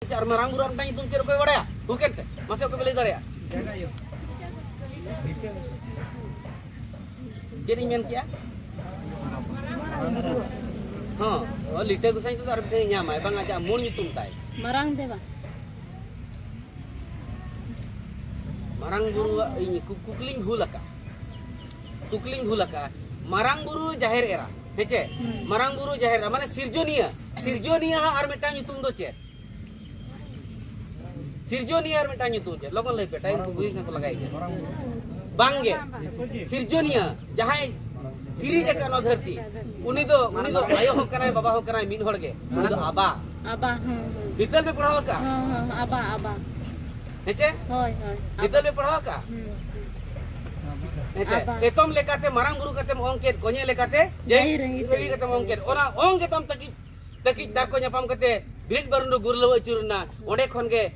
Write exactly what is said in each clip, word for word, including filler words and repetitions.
ᱟᱨ ᱢᱟᱨᱟᱝ ᱵᱩᱨᱩ ᱟᱨ ᱢᱤᱫᱴᱟᱝ ᱧᱩᱛᱩᱢ ᱪᱮᱫ, ᱚᱠᱚᱭ ᱵᱟᱲᱟᱭᱟ? ᱦᱩ ᱠᱮᱱ ᱥᱮ, ᱢᱟᱥᱮ ᱚᱠᱚᱭ ᱯᱮ ᱞᱟᱹᱭ ᱫᱟᱲᱮᱭᱟᱜᱼᱟ? ᱪᱮᱫ ᱤᱧ ᱢᱮᱱ ᱠᱮᱜᱼᱟ? ᱦᱚᱸ, ᱚ, ᱞᱤᱴᱟᱹ ᱜᱚᱸᱥᱟᱭ ᱧᱩᱛᱩᱢ ᱫᱚ ᱟᱨ ᱢᱤᱫᱴᱟᱝ ᱧᱟᱢᱟᱭ, ᱵᱟᱝ ᱟᱡᱟᱜ ᱢᱩᱞ ᱧᱩᱛᱩᱢ ᱛᱟᱭ᱾ ᱢᱟᱨᱟᱝ ᱫᱮᱵᱟ᱾ ᱢᱟᱨᱟᱝ ᱵᱩᱨᱩᱣᱟᱜ ᱤᱧ ᱠᱩ-, ᱠᱩᱠᱞᱤᱧ ᱵᱷᱩᱞ ᱟᱠᱟᱫᱼᱟ᱾ ᱠᱩᱠᱞᱤᱧ ᱵᱷᱩᱞ ᱟᱠᱟᱫᱼᱟ᱾ ᱢᱟᱨᱟᱝ ᱵᱩᱨᱩ, ᱡᱟᱦᱮᱨ ᱮᱨᱟ, ᱦᱮᱸ ᱪᱮ? ᱦᱩᱸ᱾ ᱢᱟᱨᱟᱝ ᱵᱩᱨᱩ, ᱡᱟᱦᱮᱨ ᱮᱨᱟ, ᱢᱟᱱᱮ ᱥᱤᱨᱡᱚᱱᱤᱭᱟᱹ᱾ ᱥᱤᱨᱡᱚᱱᱤᱭᱟᱹ ᱦᱟᱸᱜ ᱟᱨ ᱢᱤᱫᱴᱟᱝ ᱧᱩᱛᱩᱢ ᱫᱚ ᱪᱮᱫ? ᱥᱤᱨᱡᱚᱱᱤᱭᱟᱹ ᱟᱨ ᱢᱤᱫᱴᱟᱝ ᱧᱩᱛᱩᱢ ᱪᱮᱫ? ᱞᱚᱜᱚᱱ ᱞᱟᱹᱭ ᱯᱮ, ᱴᱟᱭᱤᱢ ᱠᱚ ᱵᱩᱡᱷᱟᱹᱣ ᱠᱷᱟᱱ ᱠᱚ ᱞᱟᱜᱟᱭ ᱜᱮᱭᱟ᱾ ᱵᱟᱝ ᱜᱮ᱾ ᱥᱤᱨᱡᱚᱱᱤᱭᱟᱹ, ᱡᱟᱦᱟᱸᱭ ᱥᱤᱨᱤᱡᱽ ᱟᱠᱟᱫ ᱱᱚᱣᱟ ᱫᱷᱟᱹᱨᱛᱤ, ᱩᱱᱤ ᱫᱚ, ᱩᱱᱤ ᱫᱚ ᱟᱭᱳ ᱦᱚᱸ ᱠᱟᱱᱟᱭ, ᱵᱟᱵᱟ ᱦᱚᱸ ᱠᱟᱱᱟᱭ, ᱢᱤᱫ ᱦᱚᱲ ᱜᱮ᱾ ᱩᱱᱤ ᱫᱚ ᱟᱵᱟ᱾ ᱟᱵᱟ, ᱦᱮᱸ, ᱦᱮᱸ᱾ ᱦᱤᱛᱟᱹᱞ ᱯᱮ ᱯᱟᱲᱦᱟᱣ ᱟᱠᱟᱫᱼᱟ? ᱦᱮᱸ, ᱦᱮᱸ, ᱟᱵᱟ, ᱟᱵᱟ᱾ ᱦᱮᱸ ᱪᱮ? ᱦᱳᱭ, ᱦᱳᱭ, ᱦᱤᱛᱟᱹᱞ ᱟᱵᱟ᱾ ᱯᱮ ᱯᱟᱲᱦᱟᱣ ᱟᱠᱟᱫᱼᱟ? ᱦᱩᱸ, ᱦᱩᱸ᱾ ᱦᱮᱸ ᱪᱮ? ᱟᱵᱟ᱾ ᱮᱛᱚᱢ ᱞᱮᱠᱟᱛᱮ ᱢᱟᱨᱟᱝ ᱵᱩᱨᱩ ᱠᱟᱛᱮᱢ ᱚᱝ ᱠᱮᱫ, ᱠᱚᱧᱮ ᱞᱮᱠᱟᱛᱮ ᱡᱟᱹᱦᱤ ᱡᱟᱹᱦᱤ ᱨᱟᱹᱦᱤ ᱨᱟᱹᱦᱤ ᱠᱟᱛᱮᱢ ᱚᱝ ᱠᱮᱫ᱾ ᱚᱱᱟ ᱚᱝ ᱜᱮᱛᱟᱢ ᱛᱟᱹᱠᱤᱡ, ᱛᱟᱹᱠᱤᱡ ᱛᱟᱨᱠᱚ ᱧᱟᱯᱟᱢ ᱠᱟᱛᱮ ᱵᱤᱨᱤᱫ ᱵᱟᱹᱨᱩᱱᱰᱩ ᱜᱩᱨᱞᱟᱹᱣ ᱟᱹᱪᱩᱨ ᱮᱱᱟ᱾ ᱚᱸᱰᱮ ᱠᱷᱚᱱ ᱜᱮ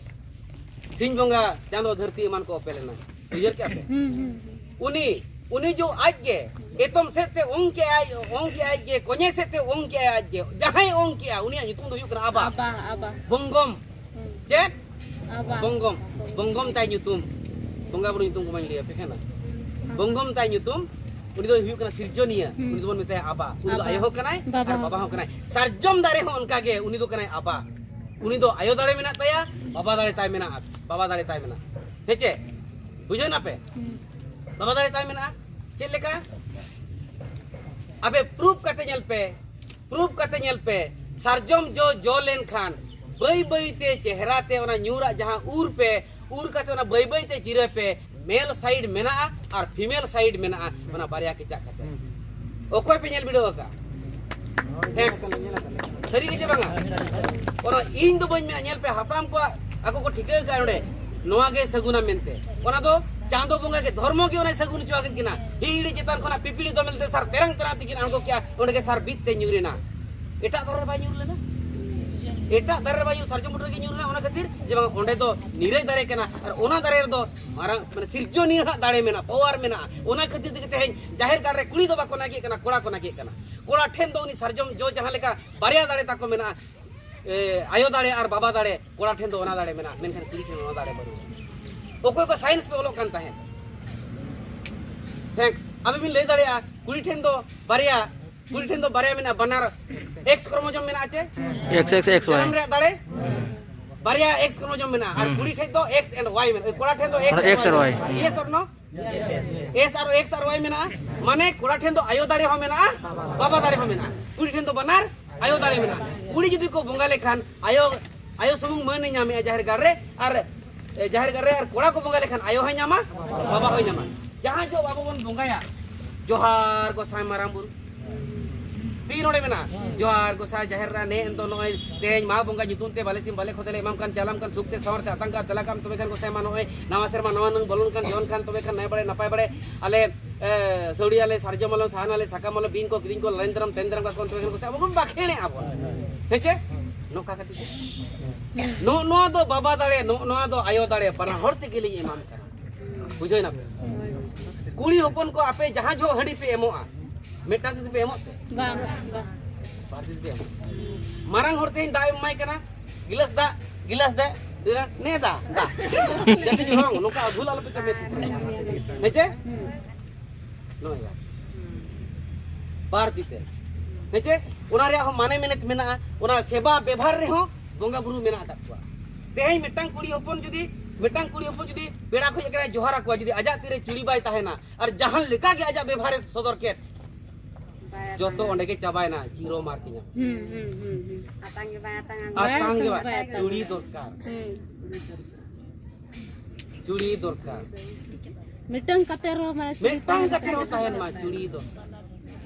ᱥᱤᱧ ᱵᱚᱸᱜᱟ, ᱪᱟᱸᱫᱚ, ᱫᱷᱟᱹᱨᱛᱤ ᱮᱢᱟᱱ ᱠᱚ ᱚᱯᱮᱞ ᱮᱱᱟ᱾ ᱩᱭᱦᱟᱹᱨ ᱠᱮᱜᱼᱟ ᱯᱮ? ᱦᱩᱸ, ᱦᱩᱸ, ᱦᱩᱸ᱾ ᱩᱱᱤ, ᱩᱱᱤ ᱡᱚ ᱟᱡ ᱜᱮ ᱮᱛᱚᱢ ᱥᱮᱫ ᱛᱮ ᱚᱝ ᱠᱮᱜᱼᱟᱭ, ᱚᱝ ᱠᱮᱜᱼᱟᱭ ᱡᱮ, ᱠᱚᱧᱮ ᱥᱮᱫ ᱛᱮ ᱚᱝ ᱠᱮᱜᱼᱟᱭ ᱟᱡ ᱜᱮ᱾ ᱡᱟᱦᱟᱸᱭ ᱚᱝ ᱠᱮᱜᱼᱟ, ᱩᱱᱤᱭᱟᱜ ᱧᱩᱛᱩᱢ ᱫᱚ ᱦᱩᱭᱩᱜ ᱠᱟᱱᱟ ᱟᱵᱟ᱾ ᱟᱵᱟ, ᱟᱵᱟ᱾ ᱵᱚᱝᱜᱚᱢ᱾ ᱦᱩᱸ᱾ ᱪᱮᱫ? ᱟᱵᱟ᱾ ᱵᱚᱝᱜᱚᱢ᱾ ᱵᱚᱝᱜᱚᱢ ᱛᱟᱭ ᱧᱩᱛᱩᱢ᱾ ᱵᱚᱸᱜᱟ ᱵᱩᱨᱩ ᱧᱩᱛᱩᱢ ᱠᱚ ᱢᱟᱧ ᱞᱟᱹᱭ ᱟᱯᱮ ᱠᱟᱱᱟ᱾ ᱦᱩᱸ᱾ ᱵᱚᱝᱜᱚᱢ ᱛᱟᱭ ᱧᱩᱛᱩᱢ᱾ ᱩᱱᱤ ᱫᱚᱭ ᱦᱩᱭᱩᱜ ᱠᱟᱱᱟ ᱥᱤᱨᱡᱚᱱᱤᱭᱟᱹ᱾ ᱦᱩᱸ᱾ ᱩᱱᱤ ᱫᱚᱵᱚᱱ ᱢᱮᱛᱟᱭᱟ ᱟᱵᱟ᱾ ᱩᱱᱤ ᱫᱚ ᱟᱵᱟ᱾ ᱟᱭᱳ ᱦᱚᱸ ᱠᱟᱱᱟᱭ ᱵᱟᱵᱟ ᱟᱨ ᱦᱚᱸ᱾ ᱵᱟᱵᱟ ᱦᱚᱸ ᱠᱟᱱᱟᱭ᱾ ᱥᱟᱨᱡᱚᱢ ᱫᱟᱨᱮ ᱦᱚᱸ ᱚᱱᱠᱟ ᱜᱮ, ᱩᱱᱤ ᱫᱚ ᱠᱟᱱᱟᱭ ᱟᱵᱟ᱾ ᱩᱱᱤ ᱫᱚ ᱟᱭᱳ ᱫᱟᱲᱮ ᱢᱮᱱᱟᱜ ᱛᱟᱭᱟ, ᱵᱟᱵᱟ ᱫᱟᱲᱮ ᱛᱟᱭ ᱢᱮᱱᱟᱜᱼᱟ, ᱵᱟᱵᱟ ᱫᱟᱲᱮ ᱛᱟᱭ ᱢᱮᱱᱟᱜᱼᱟ᱾ ᱦᱮᱸ ᱪᱮ? ᱵᱩᱡᱷᱟᱹᱣ ᱱᱟᱯᱮ? ᱦᱩᱸ᱾ ᱵᱟᱵᱟ ᱫᱟᱲᱮ ᱛᱟᱭ ᱢᱮᱱᱟᱜᱼᱟ᱾ ᱪᱮᱫ ᱞᱮᱠᱟ? ᱟᱯᱮ ᱯᱨᱩᱯ ᱠᱟᱛᱮ ᱧᱮᱞ ᱯᱮ, ᱯᱨᱩᱯ ᱠᱟᱛᱮ ᱧᱮᱞ ᱯᱮ, ᱥᱟᱨᱡᱚᱢ ᱡᱚ ᱡᱚ ᱞᱮᱱᱠᱷᱟᱱ ᱵᱟᱹᱭ ᱵᱟᱹᱭ ᱛᱮ ᱪᱮᱦᱨᱟ ᱛᱮ ᱚᱱᱟ ᱧᱩᱨᱟᱜ ᱡᱟᱦᱟᱸ ᱩᱨ ᱯᱮ, ᱩᱨ ᱠᱟᱛᱮ ᱚᱱᱟ ᱵᱟᱹᱭ ᱵᱟᱹᱭ ᱛᱮ ᱪᱤᱨᱟᱹ ᱯᱮ, ᱢᱮᱞ ᱥᱟᱭᱤᱰ ᱢᱮᱱᱟᱜᱼᱟ ᱟᱨ ᱯᱷᱤᱢᱮᱞ ᱥᱟᱭᱤᱰ ᱢᱮᱱᱟᱜᱼᱟ, ᱚᱱᱟ ᱵᱟᱨᱭᱟ ᱠᱮᱪᱟᱜ ᱠᱟᱛᱮ᱾ ᱚᱠᱚᱭ ᱯᱮ ᱧᱮᱞ ᱵᱤᱰᱟᱹᱣ ᱟᱠᱟᱫᱼᱟ? ᱦᱮᱸ᱾ ᱥᱟᱹᱨᱤ ᱜᱮ ᱪᱮ ᱵᱟᱝᱟ? ᱚᱱᱟ ᱤᱧ ᱫᱚ ᱵᱟᱹᱧ ᱢᱮᱱᱟ, ᱧᱮᱞ ᱯᱮ, ᱦᱟᱯᱲᱟᱢ ᱠᱚᱣᱟᱜ ᱟᱠᱚ ᱠᱚ ᱴᱷᱤᱠᱟᱹ ᱟᱠᱟᱫᱼᱟ ᱱᱚᱰᱮ, ᱱᱚᱣᱟ ᱜᱮ ᱥᱟᱹᱜᱩᱱᱟ ᱢᱮᱱᱛᱮ᱾ ᱚᱱᱟ ᱫᱚ ᱪᱟᱸᱫᱚ ᱵᱚᱸᱜᱟ ᱜᱮ, ᱫᱷᱚᱨᱢᱚ ᱜᱮ ᱚᱱᱟᱭ ᱥᱟᱹᱜᱩᱱ ᱦᱚᱪᱚ ᱟᱠᱟᱫ ᱠᱤᱱᱟ᱾ ᱦᱤᱦᱤᱲᱤ ᱪᱮᱛᱟᱱ ᱠᱷᱚᱱᱟᱜ ᱯᱤᱯᱤᱲᱤ ᱫᱚᱢᱮᱞ ᱛᱮ ᱥᱟᱨ ᱛᱮᱨᱟᱝ ᱛᱮᱨᱟᱝ ᱛᱮᱠᱤᱱ ᱟᱬᱜᱚ ᱠᱮᱜᱼᱟ, ᱚᱸᱰᱮ ᱜᱮ ᱥᱟᱨ ᱵᱤᱫ ᱛᱮ ᱧᱩᱨ ᱮᱱᱟ᱾ ᱮᱴᱟᱜ ᱫᱟᱨᱮ ᱨᱮ ᱵᱟᱭ ᱧᱩᱨ ᱞᱮᱱᱟ, ᱮᱴᱟᱜ ᱫᱟᱨᱮ ᱨᱮ ᱵᱟᱭ ᱧᱩᱨ, ᱥᱟᱨᱡᱚᱢ ᱵᱩᱴᱟᱹ ᱨᱮᱜᱮ ᱧᱩᱨ ᱮᱱᱟ᱾ ᱚᱱᱟ ᱠᱷᱟᱹᱛᱤᱨ ᱡᱮ ᱵᱟᱝ, ᱚᱸᱰᱮ ᱫᱚ ᱱᱤᱨᱟᱹᱭ ᱫᱟᱨᱮ ᱠᱟᱱᱟ, ᱟᱨ ᱚᱱᱟ ᱫᱟᱨᱮ ᱨᱮᱫᱚ ᱢᱟᱨᱟᱝ, ᱢᱟᱱᱮ, ᱥᱤᱨᱡᱚᱱᱤᱭᱟᱹ ᱦᱟᱜ ᱫᱟᱲᱮ ᱢᱮᱱᱟᱜᱼᱟ, ᱯᱟᱣᱟᱨ ᱢᱮᱱᱟᱜᱼᱟ᱾ ᱚᱱᱟ ᱠᱷᱟᱹᱛᱤᱨ ᱛᱮᱜᱮ ᱛᱮᱦᱮᱧ ᱡᱟᱦᱮᱨ ᱜᱟᱲ ᱨᱮ ᱠᱩᱲᱤ ᱫᱚ ᱵᱟᱠᱚ ᱱᱟᱜᱮᱜ ᱠᱟᱱᱟ, ᱠᱚᱲᱟ ᱠᱚ ᱱᱟᱜᱮᱜ ᱠᱟᱱᱟ᱾ ᱠᱚᱲᱟ ᱴᱷᱮᱱ ᱫᱚ ᱩᱱᱤ ᱥᱟᱨᱡᱚᱢ ᱡᱚ ᱡᱟᱦᱟᱸ ᱞᱮᱠᱟ ᱵᱟᱨᱭᱟ ᱫᱟᱲᱮ ᱛᱟᱠᱚ ᱢᱮᱱᱟᱜᱼᱟ, ᱮ, ᱟᱭᱳ ᱫᱟᱲᱮ ᱟᱨ ᱵᱟᱵᱟ ᱫᱟᱲᱮ, ᱠᱚᱲᱟ ᱴᱷᱮᱱ ᱫᱚ ᱚᱱᱟ ᱫᱟᱲᱮ ᱢᱮᱱᱟᱜᱼᱟ, ᱢᱮᱱᱠᱷᱟᱱ ᱠᱩᱲᱤ ᱴᱷᱮᱱ ᱚᱱᱟ ᱫᱟᱲᱮ ᱵᱟᱹᱱᱩᱜᱼᱟ᱾ ᱚᱠᱚᱭ ᱠᱚ ᱥᱟᱭᱮᱱᱥ ᱯᱮ ᱚᱞᱚᱜ ᱠᱟᱱ ᱛᱟᱦᱮᱸᱫ? ᱛᱷᱮᱝᱠᱥ᱾ ᱟᱯᱮ ᱵᱤᱱ ᱞᱟᱹᱭ ᱫᱟᱲᱮᱭᱟᱜᱼᱟ, ᱠᱩᱲᱤ ᱴᱷᱮᱱ ᱫᱚ ᱵᱟᱨᱭᱟ, ᱠᱩᱲᱤ ᱴᱷᱮᱱ ᱫᱚ ᱵᱟᱨᱭᱟ ᱢᱮᱱᱟᱜᱼᱟ, ᱵᱟᱱᱟᱨ ᱮᱠᱥ ᱠᱨᱳᱢᱳᱡᱳᱢ ᱢᱮᱱᱟᱜᱼᱟ ᱪᱮ? X X X Y. ᱡᱟᱱᱟᱢ ᱨᱮᱭᱟᱜ ᱫᱟᱲᱮ ᱵᱟᱨᱭᱟ ᱮᱠᱥ ᱠᱨᱳᱢᱳᱡᱳᱢ ᱢᱮᱱᱟᱜᱼᱟ, ᱟᱨ ᱠᱩᱲᱤ ᱴᱷᱮᱱ ᱫᱚ ᱮᱠᱥ ᱮᱱᱰ ᱣᱟᱭ ᱢᱮᱱᱟᱜᱼᱟ, ᱠᱚᱲᱟ ᱴᱷᱮᱱ ᱫᱚ ᱮᱠᱥ ᱚᱱᱟ X ᱟᱨ Y. ᱭᱮᱥ ᱚᱨ ᱱᱳ? ᱮᱥ ᱟᱨ ᱮᱠᱥ ᱟᱨ ᱣᱟᱭ ᱢᱮᱱᱟᱜᱼᱟ, ᱢᱟᱱᱮ ᱠᱚᱲᱟ ᱴᱷᱮᱱ ᱫᱚ ᱟᱭᱳ ᱫᱟᱲᱮ ᱦᱚᱸ ᱢᱮᱱᱟᱜᱼᱟ, ᱵᱟᱵᱟ ᱫᱟᱲᱮ ᱦᱚᱸ ᱢᱮᱱᱟᱜᱼᱟ, ᱠᱩᱲᱤ ᱴᱷᱮᱱ ᱫᱚ ᱵᱟᱱᱟᱨ ᱟᱭᱳ ᱫᱟᱲᱮ ᱢᱮᱱᱟᱜᱼᱟ᱾ ᱠᱩᱲᱤ ᱡᱩᱫᱤ ᱠᱚ ᱵᱚᱸᱜᱟ ᱞᱮᱠᱷᱟᱱ ᱟᱭᱳ, ᱟᱭᱳ ᱥᱩᱢᱩᱝ ᱢᱟᱹᱱ ᱮ ᱧᱟᱢᱮᱜᱼᱟ ᱡᱟᱦᱮᱨ ᱜᱟᱲ ᱨᱮ, ᱟᱨ ᱮ, ᱡᱟᱦᱮᱨ ᱜᱟᱲ ᱨᱮ, ᱟᱨ ᱠᱚᱲᱟ ᱠᱚ ᱵᱚᱸᱜᱟ ᱞᱮᱠᱷᱟᱱ ᱟᱭᱳ ᱦᱚᱸᱭ ᱧᱟᱢᱟ, ᱵᱟᱵᱟ ᱦᱚᱸᱭ ᱧᱟᱢᱟ᱾ ᱡᱟᱦᱟᱸ ᱡᱚᱦᱚᱜ ᱟᱵᱚ ᱵᱚᱱ ᱵᱚᱸᱜᱟᱭᱟ, ᱡᱚᱦᱟᱨ ᱜᱚᱸᱥᱟᱭ ᱢᱟᱨᱟᱝ ᱵᱩᱨᱩ, ᱛᱤ ᱱᱚᱰᱮ ᱢᱮᱱᱟᱜᱼᱟ, ᱡᱚᱦᱟᱨ ᱜᱚᱸᱥᱟᱭ ᱡᱟᱦᱮᱨ ᱮᱨᱟ, ᱱᱮ ᱮᱱ ᱫᱚ ᱱᱚᱜᱼᱚᱭ ᱛᱮᱦᱮᱧ ᱢᱟ ᱵᱚᱸᱜᱟ ᱧᱩᱛᱩᱢ ᱛᱮ ᱵᱟᱞᱮ ᱥᱤᱢ ᱵᱟᱞᱮ ᱠᱷᱚᱫᱮ ᱞᱮ ᱮᱢᱟᱢ ᱠᱟᱱ, ᱪᱟᱞᱟᱢ ᱠᱟᱱ, ᱥᱩᱠ ᱛᱮ ᱥᱟᱶᱟᱨ ᱛᱮ ᱟᱛᱟᱝ ᱠᱟᱱ, ᱛᱮᱞᱟ ᱠᱟᱢ ᱛᱚᱵᱮ ᱠᱷᱟᱱ ᱜᱚᱸᱥᱟᱭ ᱢᱟ ᱱᱚᱜᱼᱚᱭ ᱱᱟᱣᱟ ᱥᱮᱨᱢᱟ ᱱᱟᱣᱟ ᱱᱟᱹᱝ ᱵᱚᱞᱚᱱ ᱠᱟᱱ, ᱡᱚᱱ ᱠᱷᱟᱱ ᱛᱚᱵᱮ ᱠᱷᱟᱱ ᱱᱟᱭ ᱵᱟᱲᱮ ᱱᱟᱯᱟᱭ ᱵᱟᱲᱮ ᱟᱞᱮ, ᱮ, ᱥᱟᱹᱣᱲᱤᱭᱟᱞᱮ, ᱥᱟᱨᱡᱚᱢ ᱟᱞᱚ, ᱥᱟᱦᱟᱱ ᱟᱞᱮ, ᱥᱟᱠᱟᱢ ᱟᱞᱚ, ᱵᱤᱧ ᱠᱚ ᱠᱤᱫᱤᱧ ᱠᱚ ᱞᱟᱭᱤᱱ ᱫᱟᱨᱟᱢ ᱛᱮᱱ ᱫᱟᱨᱟᱢ ᱠᱟᱠᱚ, ᱛᱚᱵᱮ ᱠᱷᱟᱱ ᱜᱚᱸᱥᱟᱭ ᱟᱵᱚ ᱵᱚᱱ ᱵᱟᱠᱷᱮᱲᱮᱜᱼᱟ ᱵᱚᱱ᱾ ᱦᱮᱸ ᱪᱮ? ᱱᱚᱝᱠᱟ ᱠᱟᱛᱮ ᱪᱮ? ᱱᱚᱜᱼᱚ ᱱᱚᱣᱟ ᱫᱚ ᱵᱟᱵᱟ ᱫᱟᱲᱮ, ᱱᱚᱜᱼᱚ ᱱᱚᱣᱟ ᱫᱚ ᱟᱭᱳ ᱫᱟᱲᱮ, ᱵᱟᱱᱟ ᱦᱚᱲ ᱛᱮᱜᱮ ᱞᱤᱧ ᱮᱢᱟᱢ ᱠᱟᱱᱟ᱾ ᱵᱩᱡᱷᱟᱹᱣ ᱮᱱᱟ ᱯᱮ? ᱠᱩᱲᱤ ᱦᱚᱯᱚᱱ ᱠᱚ ᱟᱯᱮ ᱡᱟᱦᱟᱸ ᱡᱚᱦᱚᱜ ᱦᱟᱺᱰᱤ ᱯᱮ ᱮᱢᱚᱜᱼᱟ, ᱢᱤᱫᱴᱟᱝ ᱛᱤ ᱛᱮᱯᱮ ᱮᱢᱚᱜ ᱛᱮ? ᱵᱟᱝ, ᱵᱟᱝ᱾ ᱵᱟᱨ ᱛᱤ ᱛᱮᱯᱮ ᱮᱢᱚᱜ᱾ ᱢᱟᱨᱟᱝ ᱦᱚᱲ ᱛᱮᱦᱮᱧ ᱫᱟᱜ ᱮᱢ ᱮᱢᱟᱭ ᱠᱟᱱᱟ, ᱜᱤᱞᱟᱹᱥ ᱫᱟᱜ, ᱜᱤᱞᱟᱹᱥ ᱫᱟᱜ, ᱞᱟᱹᱭ ᱫᱟ, ᱱᱮ ᱫᱟ, ᱫᱟᱜ᱾ ᱡᱟᱛᱮ ᱧᱩᱨᱦᱩᱜ, ᱱᱚᱝᱠᱟ ᱵᱷᱩᱞ ᱟᱞᱚᱯᱮ ᱠᱟᱹᱢᱤᱭᱟ᱾ ᱦᱮᱸ ᱪᱮ? ᱱᱚᱜᱼᱚᱭ ᱵᱟᱨ ᱛᱤ ᱛᱮ᱾ ᱦᱮᱸ ᱪᱮ? ᱚᱱᱟ ᱨᱮᱭᱟᱜ ᱦᱚᱸ ᱢᱟᱱᱮ ᱢᱮᱱᱮᱛ ᱢᱮᱱᱟᱜᱼᱟ᱾ ᱚᱱᱟ ᱥᱮᱵᱟ ᱵᱮᱵᱷᱟᱨ ᱨᱮᱦᱚᱸ ᱵᱚᱸᱜᱟ ᱵᱩᱨᱩ ᱢᱮᱱᱟᱜ ᱟᱠᱟᱫ ᱠᱚᱣᱟ᱾ ᱛᱮᱦᱮᱧ ᱢᱤᱫᱴᱟᱝ ᱠᱩᱲᱤ ᱦᱚᱯᱚᱱ ᱡᱩᱫᱤ, ᱢᱤᱫᱴᱟᱝ ᱠᱩᱲᱤ ᱦᱚᱯᱚᱱ ᱡᱩᱫᱤ ᱯᱮᱲᱟ ᱠᱚ ᱦᱮᱡ ᱟᱠᱟᱱᱟ, ᱡᱚᱦᱟᱨ ᱟᱠᱚᱣᱟ, ᱡᱩᱫᱤ ᱟᱡᱟᱜ ᱛᱤᱨᱮ ᱪᱩᱲᱤ ᱵᱟᱭ ᱛᱟᱦᱮᱱᱟ ᱟᱨ ᱡᱟᱦᱟᱸ ᱞᱮᱠᱟ ᱜᱮ ᱟᱡᱟᱜ ᱵᱮᱵᱷᱟᱨ ᱮ ᱥᱚᱫᱚᱨ ᱠᱮᱫ, ᱡᱚᱛᱚ ᱚᱸᱰᱮ ᱜᱮ ᱪᱟᱵᱟᱭᱮᱱᱟ, ᱪᱤᱨᱚ ᱢᱟᱨ ᱠᱤᱧᱟ᱾ ᱦᱩᱸ, ᱦᱩᱸ, ᱦᱩᱸ, ᱦᱩᱸ᱾ ᱟᱛᱟᱝ ᱜᱮ ᱵᱟᱭ ᱟᱛᱟᱝᱟ᱾ ᱟᱛᱟᱝ ᱜᱮ ᱵᱟᱭ ᱵᱟᱭ, ᱟᱛᱟᱝᱟ᱾ ᱪᱩᱲᱤ ᱫᱚᱨᱠᱟᱨ, ᱦᱩᱸ᱾ ᱪᱩᱲᱤ ᱫᱚᱨᱠᱟᱨ᱾ ᱢᱤᱫᱴᱟᱝ ᱠᱟᱛᱮ ᱨᱮᱦᱚᱸ ᱢᱟᱱᱮ ᱪᱩᱲᱤ ᱢᱤᱫᱴᱟᱝ ᱛᱟᱦᱮᱸ ᱠᱟᱛᱮ ᱨᱮᱦᱚᱸ ᱫᱚᱨᱠᱟᱨ᱾ ᱛᱟᱦᱮᱱ ᱢᱟ, ᱪᱩᱲᱤ ᱫᱚᱨᱠᱟᱨ᱾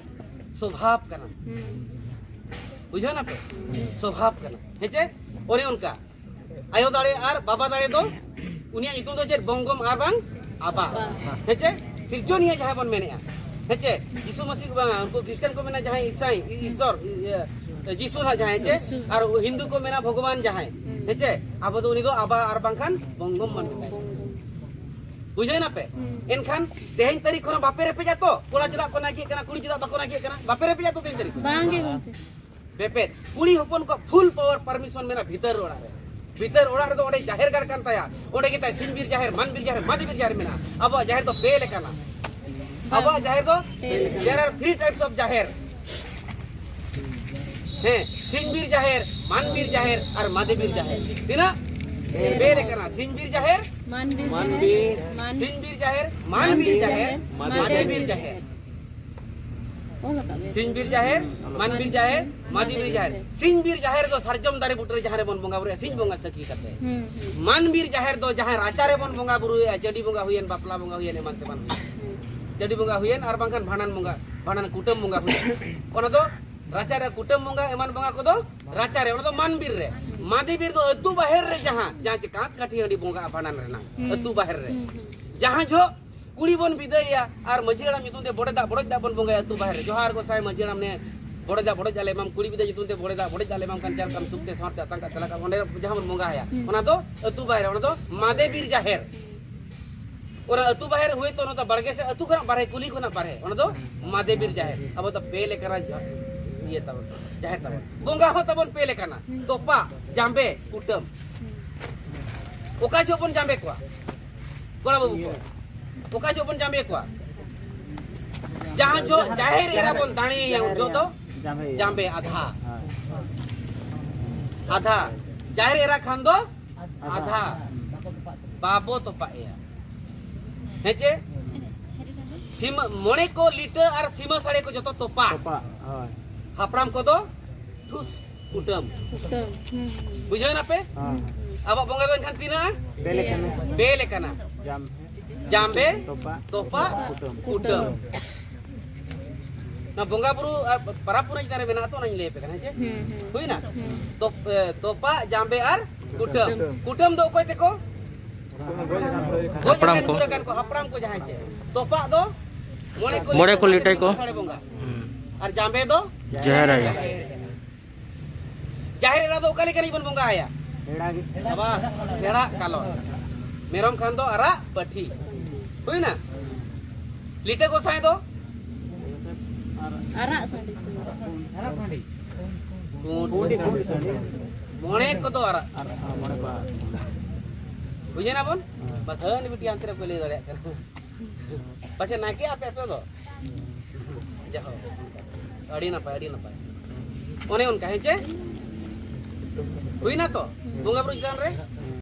ᱥᱚᱵᱷᱟᱵ ᱠᱟᱱᱟ, ᱦᱩᱸ᱾ ᱵᱩᱡᱷᱟᱹᱣ ᱱᱟᱯᱮ? ᱥᱚᱵᱷᱟᱵ ᱠᱟᱱᱟ, ᱦᱮᱸ ᱪᱮ? ᱚᱱᱮ ᱚᱱᱠᱟ ᱟᱭᱳ ᱫᱟᱲᱮ ᱟᱨ ᱵᱟᱵᱟ ᱫᱟᱲᱮ ᱫᱚ, ᱩᱱᱤᱭᱟᱜ ᱧᱩᱛᱩᱢ ᱫᱚ ᱪᱮᱫ? ᱵᱚᱝᱜᱚᱢ ᱟᱨ ᱵᱟᱝ ᱟᱵᱟ, ᱦᱮᱸ ᱪᱮ? ᱥᱤᱨᱡᱚᱱᱤᱭᱟᱹ ᱡᱟᱦᱟᱸᱭ ᱵᱚᱱ ᱢᱮᱱᱮᱜᱼᱟ, ᱦᱮᱸ ᱪᱮ? ᱡᱤᱥᱩ ᱢᱟᱹᱥᱤ ᱠᱚ ᱵᱟᱝᱟ, ᱩᱱᱠᱩ ᱠᱷᱨᱤᱥᱴᱟᱱ ᱠᱚ ᱢᱮᱱᱟ ᱡᱟᱦᱟᱸᱭ ᱤᱥᱟᱹᱭ, ᱤ-, ᱤᱥᱚᱨ, ᱤᱭᱟᱹ, ᱡᱤᱥᱩ ᱱᱟᱜ ᱡᱟᱦᱟᱸᱭ, ᱦᱮᱸ ᱪᱮ? ᱟᱨ ᱦᱤᱱᱫᱩ ᱠᱚ ᱢᱮᱱᱟ ᱵᱷᱚᱜᱚᱵᱟᱱ ᱡᱟᱦᱟᱸᱭ, ᱦᱮᱸ ᱪᱮ? ᱟᱵᱚ ᱫᱚ ᱩᱱᱤ ᱫᱚ ᱟᱵᱟ ᱟᱨ ᱵᱟᱝᱠᱷᱟᱱ ᱵᱚᱝᱜᱚᱢ ᱵᱚᱱ ᱢᱮᱛᱟᱭᱟ᱾ ᱵᱩᱡᱷᱟᱹᱣ ᱮᱱᱟ ᱯᱮ? ᱮᱱᱠᱷᱟᱱ ᱛᱮᱦᱮᱧ ᱛᱟᱹᱨᱤᱠᱷ ᱠᱷᱚᱱᱟᱜ ᱵᱟᱯᱮ ᱨᱮᱯᱮᱡᱟ ᱛᱚ, ᱠᱚᱲᱟ ᱪᱮᱫᱟᱜ ᱠᱚ ᱱᱟᱭᱠᱮᱜ ᱠᱟᱱᱟ, ᱠᱩᱲᱤ ᱪᱮᱫᱟᱜ ᱵᱟᱠᱚ ᱱᱟᱭᱠᱮᱜ ᱠᱟᱱᱟ, ᱵᱟᱯᱮ ᱨᱮᱯᱮᱡᱟ ᱛᱚ ᱛᱮᱦᱮᱧ ᱛᱟᱹᱨᱤᱠᱷ ᱠᱷᱚᱱᱟᱜ? ᱵᱟᱝ ᱜᱮ ᱜᱚᱝᱠᱮ᱾ ᱵᱮᱯᱮᱫ᱾ ᱠᱩᱲᱤ ᱦᱚᱯᱚᱱ ᱠᱚ ᱯᱷᱩᱞ ᱯᱟᱣᱟᱨ ᱯᱟᱨᱢᱤᱥᱚᱱ ᱢᱮᱱᱟᱜᱼᱟ ᱵᱷᱤᱛᱟᱹᱨ ᱚᱲᱟᱜ ᱨᱮ᱾ ᱵᱷᱤᱛᱟᱹᱨ ᱚᱲᱟᱜ ᱨᱮᱫᱚ ᱚᱸᱰᱮ ᱡᱟᱦᱮᱨ ᱜᱟᱲ ᱠᱟᱱ ᱛᱟᱭᱟ, ᱚᱸᱰᱮ ᱜᱮ ᱛᱟᱭ ᱥᱤᱧ ᱵᱤᱨ ᱡᱟᱦᱮᱨ, ᱢᱟᱱ ᱵᱤᱨ ᱡᱟᱦᱮᱨ, ᱢᱟᱫᱮ ᱵᱤᱨ ᱡᱟᱦᱮᱨ ᱢᱮᱱᱟᱜᱼᱟ᱾ ᱟᱵᱚᱣᱟᱜ ᱡᱟᱦᱮᱨ ᱫᱚ ᱯᱮ ᱞᱮᱠᱟᱱᱟ᱾ ᱟᱵᱚᱣᱟᱜ ᱡᱟᱦᱮᱨ ᱫᱚ, there are three types of ᱡᱟᱦᱮᱨ᱾ ᱦᱮᱸ, ᱥᱤᱧ ᱵᱤᱨ ᱡᱟᱦᱮᱨ, ᱢᱟᱱ ᱵᱤᱨ ᱡᱟᱦᱮᱨ ᱟᱨ ᱢᱟᱫᱮ ᱵᱤᱨ ᱡᱟᱦᱮᱨ᱾ ᱛᱤᱱᱟᱹᱜ? ᱯᱮ ᱞᱮᱠᱟᱱᱟ᱾ ᱥᱤᱧ ᱵᱤᱨ ᱡᱟᱦᱮᱨ, ᱢᱟᱱ ᱵᱤᱨ ᱢᱟᱱ ᱡᱟᱦᱮᱨ, ᱵᱤᱨ, ᱢᱟᱱ ᱥᱤᱧ ᱵᱤᱨ ᱡᱟᱦᱮᱨ, ᱢᱟᱱ ᱢᱟᱫᱮ ᱵᱤᱨ ᱵᱤᱨ ᱡᱟᱦᱮᱨ᱾ ᱡᱟᱦᱮᱨ᱾ ᱚᱞ ᱟᱠᱟᱫ ᱵᱮᱱ᱾ ᱥᱤᱧ ᱵᱤᱨ ᱡᱟᱦᱮᱨ, ᱢᱟᱱ ᱵᱤᱨ ᱡᱟᱦᱮᱨ, ᱢᱟᱫᱮ ᱵᱤᱨ ᱡᱟᱦᱮᱨ᱾ ᱥᱤᱧ ᱵᱤᱨ ᱡᱟᱦᱮᱨ ᱫᱚ ᱥᱟᱨᱡᱚᱢ ᱫᱟᱨᱮ ᱵᱩᱴᱟᱹ ᱨᱮ ᱡᱟᱦᱟᱸ ᱨᱮᱵᱚᱱ ᱵᱚᱸᱜᱟ ᱵᱩᱨᱩᱭᱟ, ᱥᱤᱧ ᱵᱚᱸᱜᱟ ᱥᱟᱹᱠᱷᱤ ᱠᱟᱛᱮ᱾ ᱦᱩᱸ, ᱦᱩᱸ᱾ ᱢᱟᱱ ᱵᱤᱨ ᱡᱟᱦᱮᱨ ᱫᱚ ᱡᱟᱦᱟᱸ ᱨᱟᱪᱟ ᱨᱮᱵᱚᱱ ᱵᱚᱸᱜᱟ ᱵᱩᱨᱩᱭᱟ, ᱪᱟᱹᱰᱤ ᱵᱚᱸᱜᱟ ᱦᱩᱭᱮᱱ, ᱵᱟᱯᱞᱟ ᱵᱚᱸᱜᱟ ᱦᱩᱭᱮᱱ, ᱮᱢᱟᱱ ᱛᱮᱢᱟᱱ ᱦᱩᱭᱮᱱ᱾ ᱦᱩᱸ᱾ ᱪᱟᱹᱰᱤ ᱵᱚᱸᱜᱟ ᱦᱩᱭᱮᱱ, ᱟᱨ ᱵᱟᱝᱠᱷᱟᱱ ᱵᱷᱟᱸᱰᱟᱱ ᱵᱚᱸᱜᱟ, ᱵᱷᱟᱸᱰᱟᱱ ᱠᱩᱴᱟᱹᱢ ᱵᱚᱸᱜᱟ ᱦᱩᱭᱮᱱ᱾ ᱚᱱᱟ ᱫᱚ ᱨᱟᱪᱟ ᱨᱮ, ᱠᱩᱴᱟᱹᱢ ᱵᱚᱸᱜᱟ ᱮᱢᱟᱱ ᱵᱚᱸᱜᱟ ᱠᱚᱫᱚ ᱨᱟᱪᱟ ᱨᱮ, ᱚᱱᱟ ᱫᱚ ᱢᱟᱱ ᱵᱤᱨ ᱨᱮ᱾ ᱢᱟᱫᱮ ᱵᱤᱨ ᱫᱚ ᱟᱹᱛᱩ ᱵᱟᱦᱮᱨ ᱨᱮ ᱡᱟᱦᱟᱸ, ᱡᱟᱦᱟᱸ ᱪᱮ ᱠᱟᱸᱛ ᱠᱟᱹᱴᱷᱤ ᱦᱟᱺᱰᱤ ᱵᱚᱸᱜᱟ ᱵᱷᱟᱸᱰᱟᱱ ᱨᱮᱱᱟᱜ, ᱦᱩᱸ᱾ ᱟᱹᱛᱩ ᱵᱟᱦᱮᱨ ᱨᱮ᱾ ᱦᱩᱸ, ᱦᱩᱸ᱾ ᱡᱟᱦᱟᱸ ᱡᱚᱦᱚᱜ ᱠᱩᱲᱤ ᱵᱚᱱ ᱵᱤᱫᱟᱹᱭᱮᱭᱟ ᱟᱨ ᱢᱟᱹᱡᱷᱤ ᱦᱟᱲᱟᱢ ᱧᱩᱛᱩᱢ ᱛᱮ ᱵᱚᱰᱮ ᱫᱟᱜ, ᱵᱚᱰᱚᱡ ᱫᱟᱜ ᱵᱚᱱ ᱵᱚᱸᱜᱟᱭᱟ ᱟᱹᱛᱩ ᱵᱟᱦᱮᱨ ᱨᱮ᱾ ᱡᱚᱦᱟᱨ ᱜᱚᱸᱥᱟᱭ ᱢᱟᱹᱡᱷᱤ ᱦᱟᱲᱟᱢ, ᱱᱮ ᱵᱚᱰᱮ ᱫᱟᱜ, ᱵᱚᱰᱚᱡ ᱫᱟᱜ ᱞᱮ ᱮᱢᱟᱢ, ᱠᱩᱲᱤ ᱵᱤᱫᱟᱹ ᱧᱩᱛᱩᱢ ᱛᱮ ᱵᱚᱰᱮ ᱫᱟᱜ, ᱵᱚᱰᱚᱡ ᱫᱟᱜ ᱞᱮ ᱮᱢᱟᱢ ᱠᱟᱱ ᱪᱟᱞ ᱠᱟᱢ ᱥᱩᱠ ᱛᱮ ᱥᱟᱶᱛᱮ ᱟᱛᱟᱝ ᱠᱟᱜ ᱛᱮᱞᱟ ᱠᱟᱜ, ᱚᱸᱰᱮ ᱡᱟᱦᱟᱸ ᱵᱚᱱ ᱵᱚᱸᱜᱟ ᱟᱭᱟ, ᱦᱩᱸ᱾ ᱚᱱᱟ ᱫᱚ ᱟᱹᱛᱩ ᱵᱟᱦᱮᱨ, ᱚᱱᱟ ᱫᱚ ᱢᱟᱫᱮ ᱵᱤᱨ ᱡᱟᱦᱮᱨ᱾ ᱚᱱᱟ ᱟᱹᱛᱩ ᱵᱟᱦᱮᱨ ᱦᱩᱭ ᱛᱚ, ᱚᱱᱟ ᱫᱚ ᱵᱟᱲᱜᱮ ᱥᱮ ᱟᱹᱛᱩ ᱠᱷᱚᱱᱟᱜ ᱵᱟᱨᱦᱮ, ᱠᱩᱞᱦᱤ ᱠᱷᱚᱱᱟᱜ ᱵᱟᱨᱦᱮ, ᱚᱱᱟ ᱫᱚ ᱢᱟᱫᱮ ᱵᱤᱨ ᱡᱟᱦᱮᱨ᱾ ᱟᱵᱚ ᱫᱚ ᱯᱮ ᱞᱮᱠᱟᱱᱟ ᱡᱟ-, ᱤᱭᱟᱹ ᱛᱟᱵᱚᱱ, ᱡᱟᱦᱮᱨ ᱛᱟᱵᱚᱱ᱾ ᱵᱚᱸᱜᱟ ᱦᱚᱸ ᱛᱟᱵᱚᱱ ᱯᱮ ᱞᱮᱠᱟᱱᱟ, ᱦᱩᱸ᱾ ᱛᱚᱯᱟ, ᱡᱟᱢᱵᱮ, ᱠᱩᱴᱟᱹᱢ᱾ ᱦᱩᱸ᱾ ᱚᱠᱟ ᱡᱚᱦᱚᱜ ᱵᱚᱱ ᱡᱟᱢᱵᱮ ᱠᱚᱣᱟ? ᱠᱚᱲᱟ ᱵᱟᱹᱵᱩ ᱠᱚ, ᱚᱠᱟ ᱡᱚᱦᱚᱜ ᱵᱚᱱ ᱡᱟᱢᱵᱮ ᱠᱚᱣᱟ? ᱡᱟᱦᱟᱸ ᱡᱚᱦᱚᱜ ᱡᱟᱦᱮᱨ ᱮᱨᱟ ᱵᱚᱱ ᱫᱟᱲᱮᱭᱟᱭᱟ, ᱩᱱ ᱡᱚᱦᱚᱜ ᱫᱚ ᱡᱟᱢᱵᱮ᱾ ᱡᱟᱢᱵᱮ, ᱟᱫᱷᱟ᱾ ᱦᱳᱭ᱾ ᱟᱫᱷᱟ᱾ ᱡᱟᱦᱮᱨ ᱮᱨᱟ ᱠᱷᱟᱱ ᱫᱚ ᱟᱫᱷᱟ᱾ ᱟᱫᱷᱟ᱾ ᱵᱟᱵᱚ ᱛᱚᱯᱟᱜ ᱮᱭᱟ᱾ ᱦᱮᱸ ᱪᱮ? ᱥᱤᱢᱟᱹ, ᱢᱚᱬᱮ ᱠᱚ ᱞᱤᱴᱟᱹ ᱟᱨ ᱥᱤᱢᱟᱹ ᱥᱟᱲᱮ ᱠᱚ ᱡᱚᱛᱚ ᱛᱚᱯᱟᱜ᱾ ᱛᱚᱯᱟᱜ, ᱦᱳᱭ᱾ ᱦᱟᱯᱲᱟᱢ ᱠᱚᱫᱚ ᱴᱷᱩᱥ, ᱠᱩᱴᱟᱹᱢ᱾ ᱠᱩᱴᱟᱹᱢ᱾ ᱦᱩᱸ, ᱦᱩᱸ᱾ ᱵᱩᱡᱷᱟᱹᱣ ᱮᱱᱟ ᱯᱮ? ᱦᱳᱭ᱾ ᱟᱵᱚᱣᱟᱜ ᱵᱚᱸᱜᱟ ᱫᱚ ᱮᱱᱠᱷᱟᱱ ᱛᱤᱱᱟᱹᱜᱼᱟ? ᱯᱮ ᱞᱮᱠᱟᱱᱟ᱾ ᱯᱮ ᱞᱮᱠᱟᱱᱟ᱾ ᱡᱟᱢ-, ᱡᱟᱢᱵᱮ, ᱛᱚᱯᱟᱜ, ᱛᱚᱯᱟᱜ, ᱠᱩᱴᱟᱹᱢ᱾ ᱠᱩᱴᱟᱹᱢ᱾ ᱱᱚᱣᱟ ᱵᱚᱸᱜᱟ ᱵᱩᱨᱩ ᱟᱨ ᱯᱟᱨᱟᱵᱽ ᱯᱩᱱᱟᱹᱭ ᱪᱮᱛᱟᱱ ᱨᱮ ᱢᱮᱱᱟᱜᱼᱟ ᱛᱚ, ᱚᱱᱟᱧ ᱞᱟᱹᱭ ᱟᱯᱮ ᱠᱟᱱᱟ, ᱦᱮᱸ ᱪᱮ? ᱦᱩᱸ, ᱦᱩᱸ᱾ ᱦᱩᱭᱱᱟ? ᱦᱩᱸ᱾ ᱛᱚᱯ-, ᱮ, ᱛᱚᱯᱟᱜ, ᱡᱟᱢᱵᱮ ᱟᱨ ᱠᱩᱴᱟᱹᱢ᱾ ᱠᱩᱴᱟᱹᱢ᱾ ᱠᱩᱴᱟᱹᱢ ᱫᱚ ᱚᱠᱚᱭ ᱛᱮᱠᱚ? ᱜᱚᱡ ᱦᱟᱯᱲᱟᱢ ᱟᱠᱟᱱ, ᱠᱚ᱾ ᱜᱩᱨ ᱟᱠᱟᱱ ᱠᱚ, ᱦᱟᱯᱲᱟᱢ ᱠᱚ ᱡᱟᱦᱟᱸᱭ ᱪᱮ᱾ ᱛᱚᱯᱟᱜ ᱫᱚ ᱢᱚᱬᱮ ᱠᱚ ᱢᱚᱬᱮ ᱠᱚ ᱞᱤᱴᱟᱹ ᱞᱤᱴᱟᱹᱭ ᱠᱚ᱾ ᱥᱟᱲᱮ ᱵᱚᱸᱜᱟ᱾ ᱦᱩᱸ᱾ ᱟᱨ ᱡᱟᱢᱵᱮ ᱫᱚ? ᱡᱟᱦᱮᱨ ᱟᱭᱳ᱾ ᱡᱟᱦᱮᱨ ᱮᱨᱟ ᱫᱚ ᱚᱠᱟ ᱞᱮᱠᱟᱱᱤᱡ ᱵᱚᱱ ᱵᱚᱸᱜᱟ ᱟᱭᱟ? ᱦᱮᱲᱟ ᱜᱮ᱾ ᱥᱟᱵᱟᱥ, ᱦᱮᱲᱟ ᱠᱟᱞᱚᱴ᱾ ᱢᱮᱨᱚᱢ ᱠᱷᱟᱱ ᱫᱚ ᱟᱨᱟᱜ ᱯᱟᱹᱴᱷᱤ᱾ ᱦᱩᱭᱱᱟ? ᱞᱤᱴᱟᱹ ᱜᱚᱸᱥᱟᱭ ᱫᱚ? ᱟᱨᱟᱜ ᱥᱟᱺᱰᱤ ᱥᱩᱱ᱾ ᱟᱨᱟᱜ ᱥᱟᱺᱰᱤ᱾ ᱯᱩᱸᱰ ᱥᱤᱢ ᱥᱟᱹᱰᱤ᱾ ᱢᱚᱬᱮ ᱠᱚᱫᱚ ᱟᱨᱟᱜ ᱥᱤᱢ᱾ ᱵᱩᱡᱷᱟᱹᱣ ᱱᱟᱵᱚᱱ? ᱵᱟᱠᱷᱟᱱ ᱵᱤᱴᱤ ᱦᱟᱱᱛᱮ ᱨᱮ ᱠᱚ ᱞᱟᱹᱭ ᱫᱟᱲᱮᱭᱟᱜ ᱠᱟᱱᱟ᱾ ᱯᱟᱪᱮ ᱱᱟᱭᱠᱮ ᱟᱯᱮ, ᱟᱯᱮ ᱫᱚ? ᱡᱟᱦᱳ, ᱟᱹᱰᱤ ᱱᱟᱯᱟᱭ, ᱟᱹᱰᱤ ᱱᱟᱯᱟᱭ᱾ ᱚᱱᱮ ᱚᱱᱠᱟ, ᱦᱮᱸ ᱪᱮ? ᱦᱩᱭᱱᱟ ᱛᱚ? ᱵᱚᱸᱜᱟ ᱵᱩᱨᱩ ᱪᱮᱛᱟᱱ ᱨᱮ?